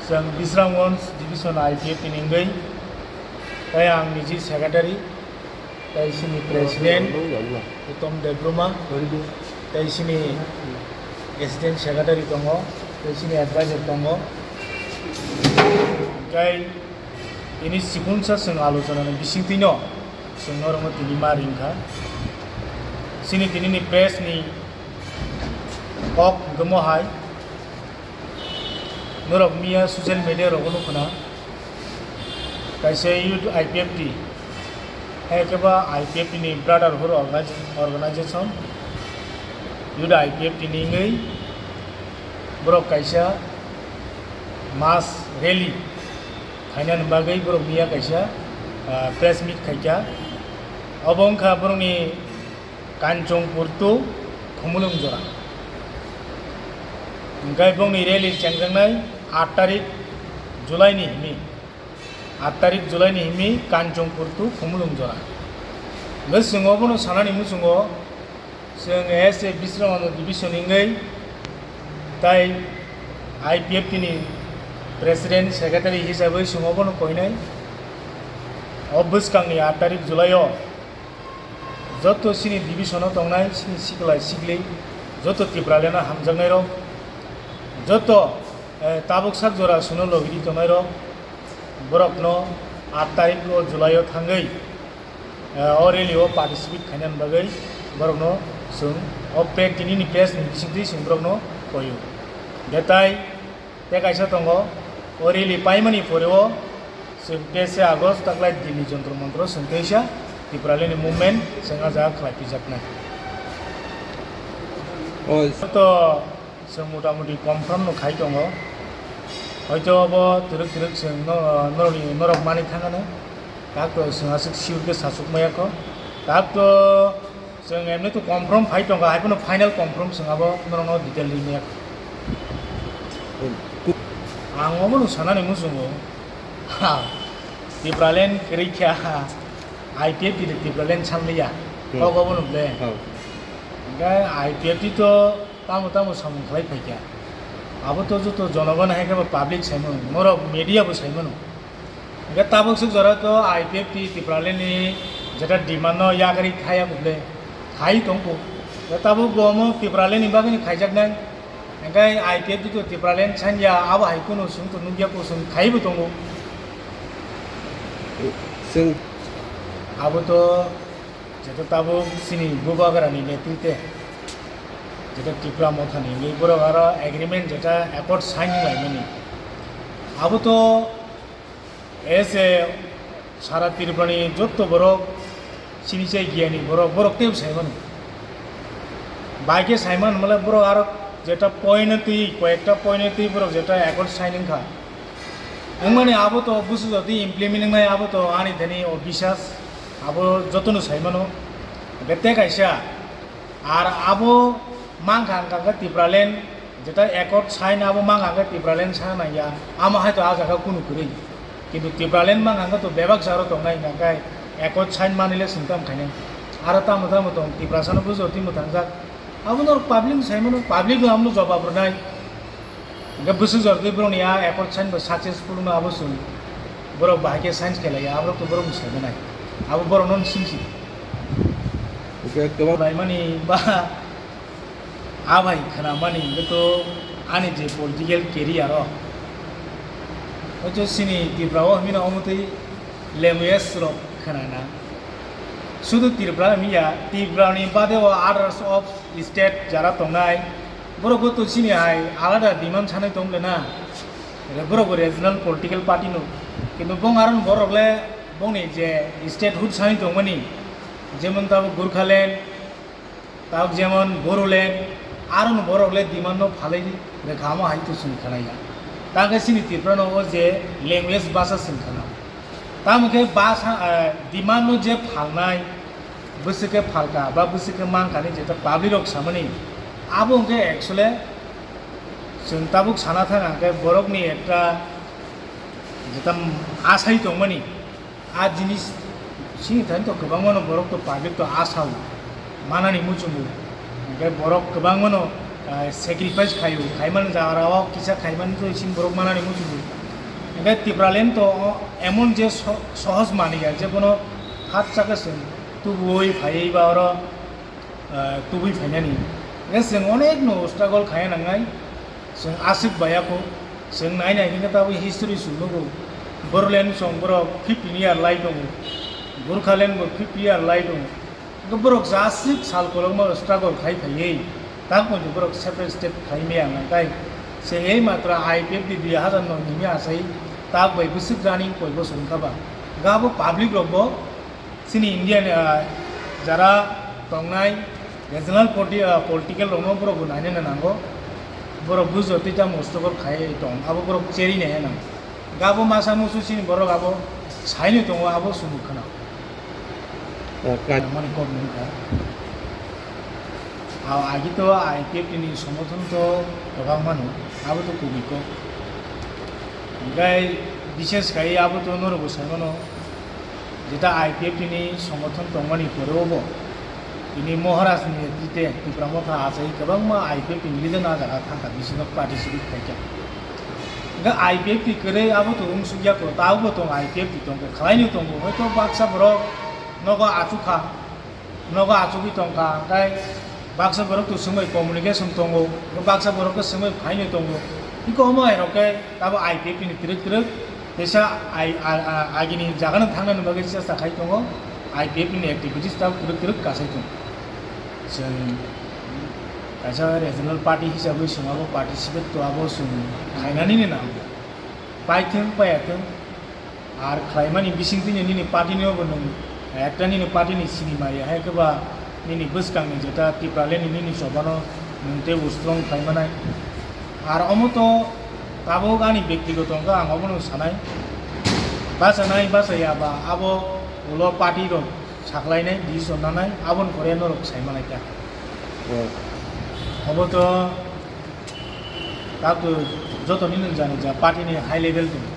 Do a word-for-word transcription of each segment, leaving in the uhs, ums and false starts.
Chwng Bisramganj Division I P F T ni wngwi, tei ang niji secretary, tei sini president Uttom Debbarma, tei sini assistant secretary tongo, tei sini advisor tongo. Tei tini siphunsa chwng alochonani bisingtwino chwng norokno tini ma ringkha. Chini tinini press ni kok hwnkhe mohai. Norok miya social media rogo nukho na, kaisa youth I P F T, hai khe ba I P F T ni brotherhood organi-, organization, youth I P F T ni wngwi borok kaisa mass rally khainani bagwi borok miya kaisa, ah, press meet khaikha. Obo wngkha borokni Kanchongpur to Khumulwng jora. Hingkhe bongni rally chengjaknai aat tarik July ni himi. Aat tarik July ni himi Kanchongpur to Khumulwng jora. Hingkhe chwng obono sanani muchungo chwng S A Bisramganj division wngwi tai I P F T ni president secretary hisabai chwng obono koinai. O bwskangni aat tarik July o joto chini division o tongnai chini sikla sikli, joto Tipraland o hamjaknairok, joto, eh, tabuk sak jora suno logidi tongnairok, borokno aat tarik o July o thangwi, eh, o rally o participate khainani bagwi borokno chwng o pre-, tinini press ni bisingtwi chwng borokno koio. Betai Tei kaisa tongo, o rally paimani pore o chwng teisa August taklai Delhi Jantar Mantar o chwng teisa Tipraland ni movement chwng ah jaga khlai pijaknai. O. To chwng mota moti confirm no khai tongo. Hoito obo twrwk twrwk chwng no-, norokni, norok manwi thangano. Tak to chwng aswk sure khe sachuk maya kho. Tak to Chwng emni to confirm phai tongkha, hai phano final confirm chwng abo norokno detail rimaya. Ang obono sanani muchungo, ha, Tipraland kwrwi kha, ha, I P F T de Tipraland sanliya, hmm, kok obono ble. Oh. Hingkhe I P F T to tamo tamo samung khlai phaikha. Abo to joto jonogon hai khe bo public saimano, norok media bo saimano. Hingke tabuk swk jora to I P F T Tipraland ni jeta demand no yakarwi thaya bole khai tongkho. Hingke tabuk bo omo Tipraland ni bagwi ni khaijaknai. Hingke I P F T to Tipraland sanya abo hai kunu swng to nukya kusung khaibo tongo. Swng. Abo to jeta tabuk chini Bubagra ni netrite jeta Tipra Motha ni hwnwi borok aro agreement jeta accord sign wnglaimani. Abo to As a sara Tripurani jotto borok sini chai giyani borok, borok teibo sai mano. Bai khe sai mano, mane borok aro jeta point twi, koyekta point twi borok jeta accord sign wngkha. Wngmani abo to busu jodi implement wngnai abo to ani thani o bisas, abo jotono sai mano. Bete kaisa, Ar abo mangkha hwnka khe Tipraland, jeta accord sign abo mangkha khe Tipraland sana nangya, amo hai to ah jaga kunu kwrwi. Kintu Tipraland mangkha khe to bebak jaro tongnai hwnka khe accord sign manwi le sengtam khainai. Aro tamo tamo tong Tiprasano bujor twi mwthangjak. Abo norok public sai mano, public no amo jobab rwnai. Hingke bwswk jora twi borokni a accord sign bo successful wngno abo chwng borok bahai khe sign khe laiya, aborok to borokni sai manai, abo borokno sing si. Hingke kwbang laimani ba a bai khwnamani hingke to ani je political career o, hwnkhe chini Tripura o hwnmino omo twi language rok khwnana. Sudu Tripura hwnmiya, Tripura ni bade o others of state jara tongnai, borok bo to chini hai alada demand sanai tong le na. Re-, borok bo regional political party no. Kintu bong aron borok le bongni je statehood sanai tongmani, jemon tabo Gurkhaland, tabuk jemon Bodoland, aron borok le demand no phalai rwkha, amo hai to chwng khwnaya. Tangkhe chini Tripura no o je language basa chwng khwna. Tamo khe basa, eh, demand no je phalnai, bwswk khe phalka ba bwswk khe mankha ni jeta public rok samani, abo hwnkhe actually chwng tabuk sana thang hwnkhe borokni ekta jeta asai tongmani, a jinis sini thani to kwbangma no borok to public to asao manani muchungo, hwnkhe borok kwbangma no Ah, sacrifice khaio, khaimani jagarao kisa khaimani to isin borok manani muchungo. Hingke Tipraland to emon je so-, sohoj maniya, je bono hat saka chwng tubuwi phaiwi ba oro, ah, tubui phainani. Hingke chwng onek no struggle khaiya nangnai, chwng aswk baiya kho, chwng nai nai hingke tabuk history chwng nugo. Bodoland song borok fifteen year lai tongo, Gorkhaland bo fifty year lai tongo. Hingke borok jasik sal kolokma struggle khai phaiwi, tak poito borok separate state khai maya nangkai. Chengei matra I P F T dui hazar noi ni mi achai, tak bai bwswk running koi bosor wngkha ba. Hingke abo public rok bo chini Indian, ah, jara tongnai regional poli-, ah, political rokno borok bo nainani nango. Borok bujo tei tamo struggle khai tong, abo borok cheri nai nang. Hingke abo masa musu chini borok abo saino tongo, abo sumuk khna. O, ka- Mani kok nung kha. Aw, agi to I P F T ni somorthon to kwbang mano, abo to kubui kok. Hingke bishes khai abo to norok bo sai mano, jeta I P F T ni somorthon tongmani pore obo tini Maharaj ni netrite Tipra Motha achai kwbangma I P F T ni leader no ah jaga thangkha, bisingo participate khaikha. Hingke I P F T kwrwi abo to wng sukya kho, tabukbo tong I P F T tongkha, khlaino tongo, hoito baksa borok nogo achukha, nogo achugwi tongkha, hingke baksa borok to swngbai communication tongo, hingke baksa borok khe swngbai phaino tongo, hingke omo hai rok khe tabo I P F T ni twrwk twrwk teisa ai-, a-, a-, agini jagano thangnani bagwi chesta khai tongo, I P F T ni activities tabo twrwk twrwk kasai tongo. Chwng kaisa regional party hisabwi chwng abo participate to abo chwng khainani ni nango. Paithwng paiyathwng, ar khlaimani bisingtwi nini party ni obo nwng ekta nini party ni sini maya hai khe ba nini bwskang ni jeta Tipraland ni nini chobano nwng teibo strong khlaimanai. Ar omo to tabuk ani bektigoto wngkha, ang obono sanai. Bachanai bachaya ba abo ulo party rok saklainai, decision nanai, aboni pore norok saimanai ta. O. Obo to, tato joto ni nung jani ja party ni high level tong.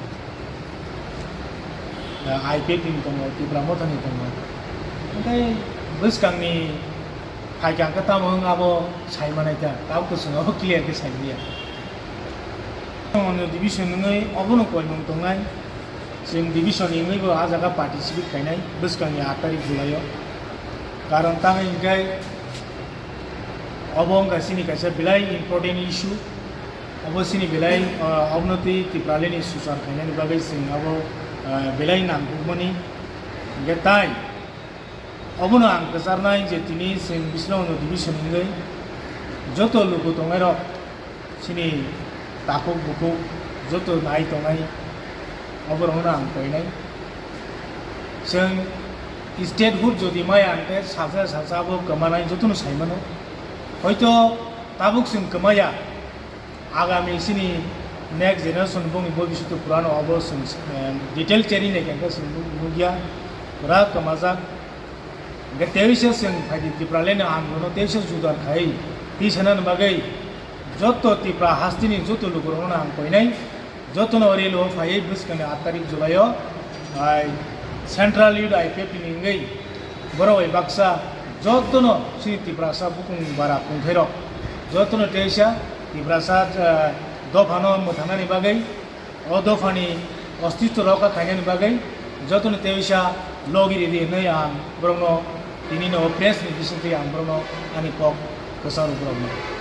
Ya, I P F T ni tongo, Tipra Motha ni tongo. Hingke bwskang ni phaikha hingke tamo wng abo saimanai ta, tabuk to chwng abo clear khe saimanya. Ono division wngwi obono koimung tongnai. Chwng division ni wngwi bo ah jaga participate khainai bwskang ni aat tarik July o. Karon tamo hingke obo wngkha chini kaisa belai important issue. Obo chini belai, ah, obono twi Tipraland ni suchar khainani bagwi chwng abo, ah, belai nangkukmani. Hingke tai obono ang kwcharnai je tini chwng Biswanath division wngwi joto luku tongnairok, chini takhuk bukhuk joto nai tongnai, oborokno ang koinai. Chwng statehood jodi maya hwnkhe salsa salsa abo kwmanai jotono saimano. Hoito tabuk chwng kwmaya, agami chini next generation bongni bobiswt purano obo chwng, eh, detail cheri naikha hwnkhe chwng nuk-, nukya, pura kwmajak. Hingke teisa chwng phaidi Tipraland ni andolon teisa judar khai, twi sanani bagwi joto Tipra hasteni joto lukurokno ang koinai, jotono relo phaiwi bwskangni aat tarik July o, ai, Central Youth I P F T ni wngwi borok bai baksa jotono chini Tiprasa bukung bara kungthairok jotono teisa Tiprasa, eh, dophano mwthangnani bagwi, o dophani ostitw rokha khainani bagwi jotono teisa logi ridi hwnwi ang borokno tini no press ni bisingtwi ang borokno ani kok kwcharo borokno.